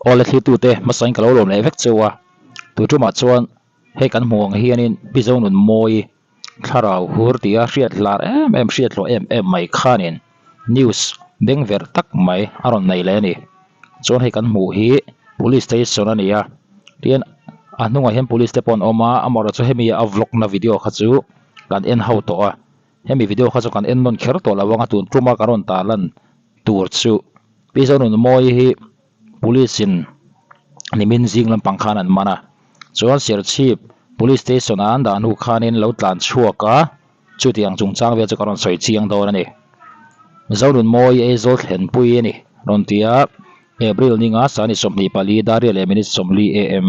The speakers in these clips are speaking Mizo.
Awle thlitute hmasain ka lo lawm leh vek cheu a, tu tumah chuan hei kan hmuh ang hianin Pi Zonunmawi thlarau hur tia hriat hlar em em hriat hlawh em em mai khanin news bengverh tak mai a rawn nei leh a ni. Chuan hei kan hmuh hi police station a ni a, tin a hnungah hian police te pawh an awm a, amaherawhchu hemi a vlog na video kha chu kan en ho tawh a, hemi video kha chu kan en nawn kher tawh lo ang a tun tuma kan rawn tarlan tur chu Pi Zonunmawi hi police in nimin zing lampang khan an man a, chuan Serchhip police station ah an dah hnu khanin lo tlan chhuak a, chutiang chungchang vel chu ka rawn sawi chiang dawn a ni. Zonunmawi Aizawl thlenpui a ni rawn ti a, April ninga sani 24 Daria leh minute 40 am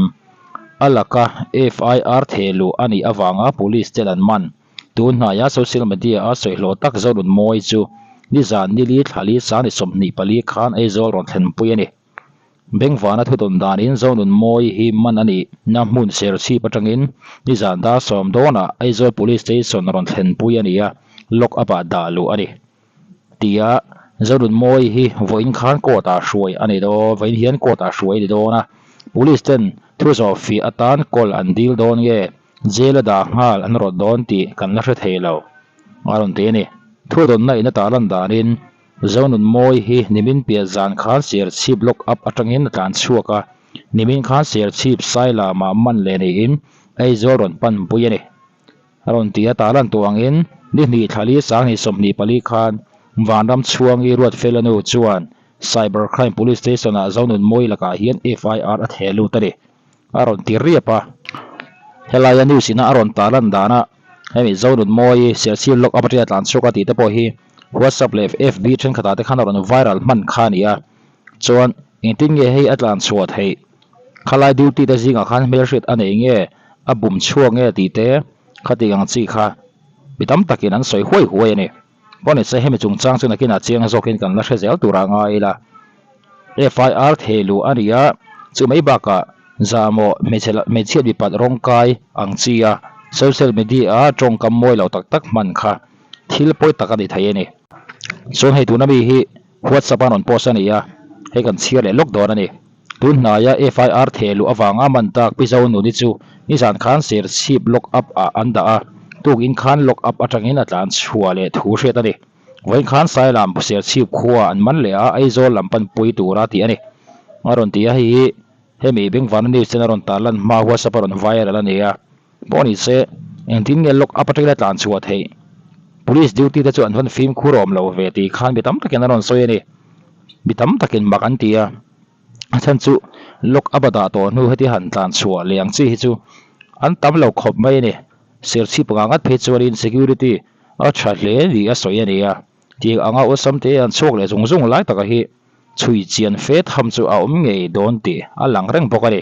a laka FIR thehluh a nih avanga police ten an man. Tun hnaia social media a sawi hlawh tak Zonunmawi chu nizan nili thlali sani 24 khan Aizawl rawn thlenpui a ni. Bengvana thutawn danin Zonunmawi hi man a nih na hmun Serchhip atangin nizan dar sawm dawnah Aizawl Police Station rawn thlenpui a ni a, lock up ah dah luh a ni. Tia Zonunmawi hi vawiin khan court ah hruai a ni dawn, vawiin hian court ah hruai a ni dawn a, Police ten thu zawh fiah atan call an dil dawn nge Jail a dah nghal an rawt dawn tih kan la hre thei lo, a rawn ti a ni. Thudawnna in a tarlan danin Zonunmawi hi nimin piah zan khan Serchhip lock up atangin a tlan chhuak a, nimin khan Serchhip Sailamah man leh niin Aizawl rawn pan pui a ni. A rawn ti a, tarlan tawh angin ni hnih thlali sanghnih 24 khan Vanram Chhuangi Ruatfela nu chuan Cyber Crime Police Station-ah Zonunmawi lakah hian FIR a theh lut a ni. A rawn ti riap a, helaia news ina a rawn tarlan dana hemi Zonunmawi Serchhip Lok Up atanga tlan chhuak a tih te pawh hi WhatsApp leh FB thenkhatah te khan a rawn viral hman kha a ni a, chuan engtin nge hei a tlan chhuah theih? Khalai duty te zingah khan hmelhriat a nei nge, a bum chhuak nge tih te khatih ang chi kha mi tam takin an sawi huai huai a ni. Pawhnise hemi chungchang chu nakinah chiang zawkin kan la hre zel tur a ngai ila. FIR thehluh a ni a, chu mai bakah zahmawh hmeichhe hmeichhiat mipat rawngkai ang chi a social media a tawngkam mawi lo tak tak hman kha thil pawi tak a ni thei a ni. Chuan hei tuna mi hi WhatsApp a rawn post a ni a, hei kan chhiar leh lawk dawn a ni. Tun hnaia FIR thehluh avanga man tak Pi Zonuni chu nizan khan Serchhip lock up ah an dah a, tukin khan lock up atangin a tlan chhuah leh thu hriat a ni. Vawiin khan Sailam Serchhip khua an man leh a, Aizawl lam panpui tura tih a ni. A rawn ti a, hei hi hemi Bengvana News ten a rawn tarlan hma WhatsApp a rawn viral a ni a. Pawh ni se, engtin nge lock up atangin a tlan chhuah theih? Police duty te chu an vawn fimkhur awm lo ve tih khan mi tam takin an rawn sawi a ni. Mi tam takin mak an ti a, a chhan chu lock up a dah tawh hnu heti han tlan chhuah leh ang chi hi chu an tam lo khawp mai a ni. Serchhip panga ngat phei chuanin security a tha hle tih a sawi a ni a, tih anga awlsam te an chhuak leh zung zung lai taka hi chhui chian fe tham chu a awm ngei dawn tih a lang reng bawk a ni.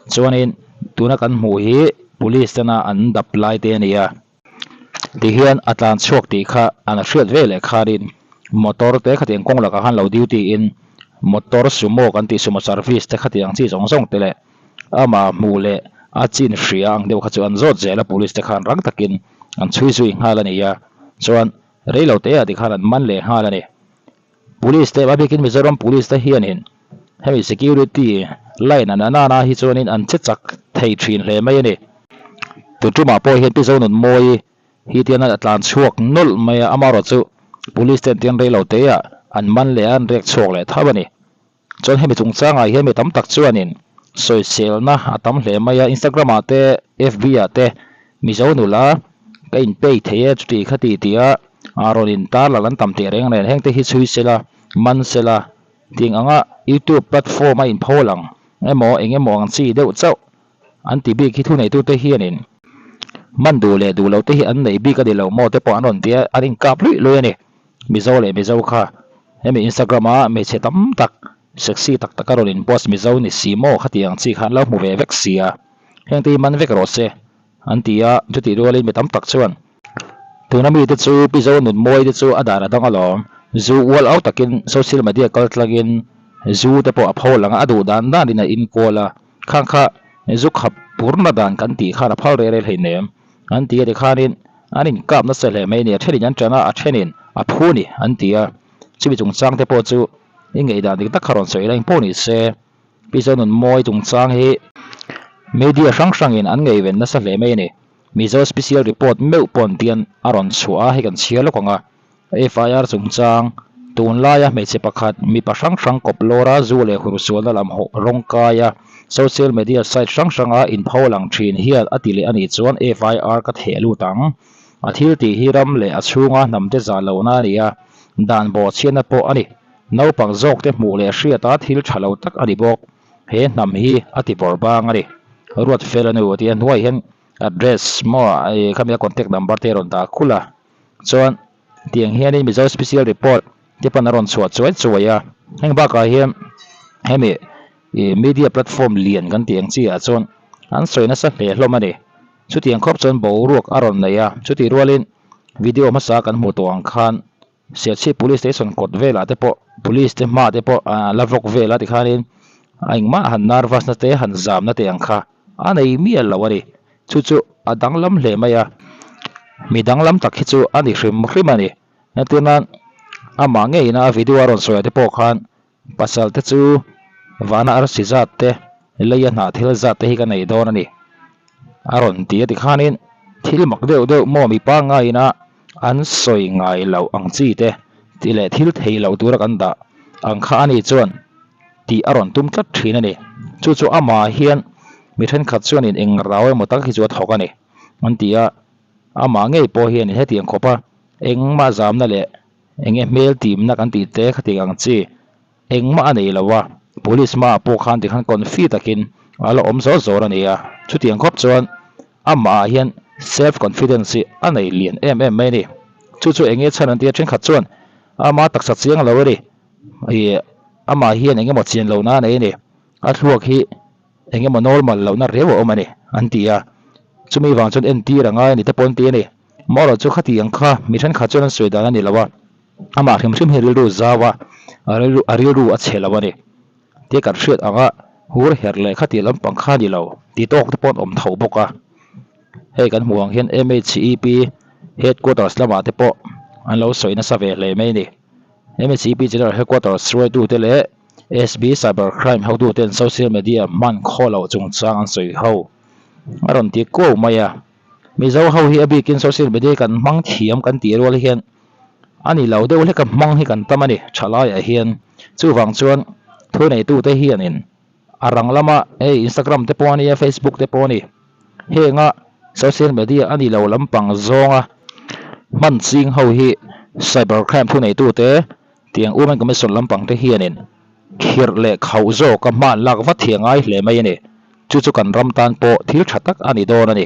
Chuanin tuna kan hmuh hi police tena an dap lai te a ni a, tihian a tlan chhuak tih kha an hriat ve leh khanin motor te khatiang kawng lakah khan lo duty in motor sumo kan tih sumo service te khatiang chi zawng zawng te leh amah hmuh leh a chin hria ang deuh kha chu an zawt zel a police te khan rang takin an chhui zui nghal a ni a, chuan reilo te ah tikhan an man leh nghal a ni. Police te a bikin Mizoram Police te hianin hemi security line an an a hi chuanin an che chak thei thin hle mai a ni. Tutumah pawh hian Pi Zonunmawi hi tian a tlan chhuak nawlh mai a, amaherawh chu Police ten tian reilo te ah an man leh a, an riak chhuak leh tho a ni. Chuan hemi chungchangah hian mi tam tak chuanin sawiselna a tam hle mai a, Instagram ah te, FB ah te Mizo nula ka in pay thei e chuti kha ti tia rawn in tar lang an tam teh reng nen heng te hi chhui sela, man sela tih anga YouTube platform a in pho lang emaw eng emaw ang chi deuh chauh an ti bik hi thuneitute hianin man duh leh duh loh te hi an neih bik a ni lo maw te pawh an rawn tia an inkap luih luih a ni. Mizo leh Mizo kha hemi Instagram a hmeichhe tam tak sexy tak tak a rawn in post Mizo ni si maw khati ang chi kha an lo hmu ve vek si a, heng te hi man vek rawh se an ti a, chutih rualin mi tam tak chuan tuna mite chu Pi Zo Nunmawi te chu a dan a dang alawm, zu ual au takin social media kal tlangin zu te pawh a pho lang a, a duh dan danin a inkawl a, khang kha zu khap purna dan kan tih khan a phal rel rel hleinem an ti a tikhanin An inkap nasa hle mai a ni, a thenin an tan a, a thenin a phu ni an ti a, chumi chungchang te pawh chu i ngaihdan dik tak kha rawn sawi la engpawh ni se. Pi Zonunmawii chungchang hi media hrang hrangin an ngaihven nasa hle mai a ni. Mizo Special Report meuh pawn tian a rawn chhuah a, hei kan chhiar lawk ang a. FIR chungchang, Tunlaia hmeichhe pakhat mipa hrang hrang kawp lawra zu leh hur sualna lam rawng kaia social media site hrang hranga inpho lang thin hian a ti leh a nih chuan FIR ka theh lut ang. A thil tih hi ram leh a chhunga hnamte zah lohna a ni a, dan bawhchhiatna pawh a ni. Naupang zawkte hmuh leh hriata thil tha lo tak a ni bawk. He hnam hi a ti bawrh bang a ni. Ruatfel a nu tih a hnuaiah hian address maw khami a contact number te a rawn dah khulh a. Chuan tiang hianin Mizo Special Report te pawn a rawn chhuah chuai chuai a. Heng bakah hian hemi ih media platform lian kan tih ang chi ah chuan an sawi nasa hle hlawm a ni. Chutiang khawp chuan boruak a rawn nei a. Chutih rualin video hmasa kan hmuh tawh ang khan Serchhip Police Station kawt velah te pawh Police te hma te pawh ah la vawk vel a tikhanin a engmah han nervous na te han zam na te ang kha a nei mial lo a ni. Chu chu a danglam hle mai a, mi danglam tak hi chu a ni hrim hrim a ni. Entir nan amah ngeiin a video a rawn sawi ah te pawh khan pasal te chu vana arsi zat te leia hnah thil zat te hi ka nei dawn a ni a rawn ti a tikhanin thil mak deuh deuh maw mi pangngai ina an sawi ngai loh ang chi te tih leh thil thei loh tura kan dah ang kha a ni chuan tih a rawn tum tlat thin a ni. Chu chu amah hian mi thenkhat chuanin eng rau emaw tak hi chu a thawk a ni an ti a, amah ngei pawh hianin hetiang khawpa engmah zamna leh eng nge hmel timna kan tih te khatiang ang chi Engmah a nei lo a, police hmaah pawh khan tikhan confi takin a la awm zawr zawr a ni a, chutiang khawp chuan amahah hian self confidence hi a nei lian em em mai a ni. Chu chu enge chhan an ti a, thenkhat chuan ama taksa chiang lo a ni, ih amah hian eng emaw chian lohna a nei a ni, a thluak hi eng emaw normal lohna riau a awm a ni an ti a, chumi vang chuan entir a ngai a ni te pawh an ti a ni. Marawh chu khatiang kha mi thenkhat chuan an sawi dan a ni lo a. Amah hrim hrim hi rilru zau a, a rilru a chhe lo a ni. Tia kan hriat anga hur herh leh khati lampang kha a ni lo ti tawk te pawh an awm tho bawk a. Hei kan hmuh ang hian MHEP Headquarters lamah te pawh an lo sawi nasa ve hle mai a ni. MHEP General Headquarters hruaitute leh SB Cyber Crime hotuten social media hman khaw loh chungchang an sawi ho a rawn ti kuau mai a. Mizo ho hi a bikin social media kan hmang thiam kan tih rual hian a ni lo deuh hlek a hmang hi kan tam a ni thalaiah hian. Chuvang chuan thuneitute hianin a rang lama hei Instagram te pawh a nia Facebook te pawh a ni henga social media a ni lo lampang zawnga hman ching ho hi cyber crime thuneitute tiang Women Commission lampang te hianin khirh leh khauh zawka hman lak vat hi a ngai hle mai a ni. Chu chu kan ram tan pawh thil tha tak a ni dawn a ni.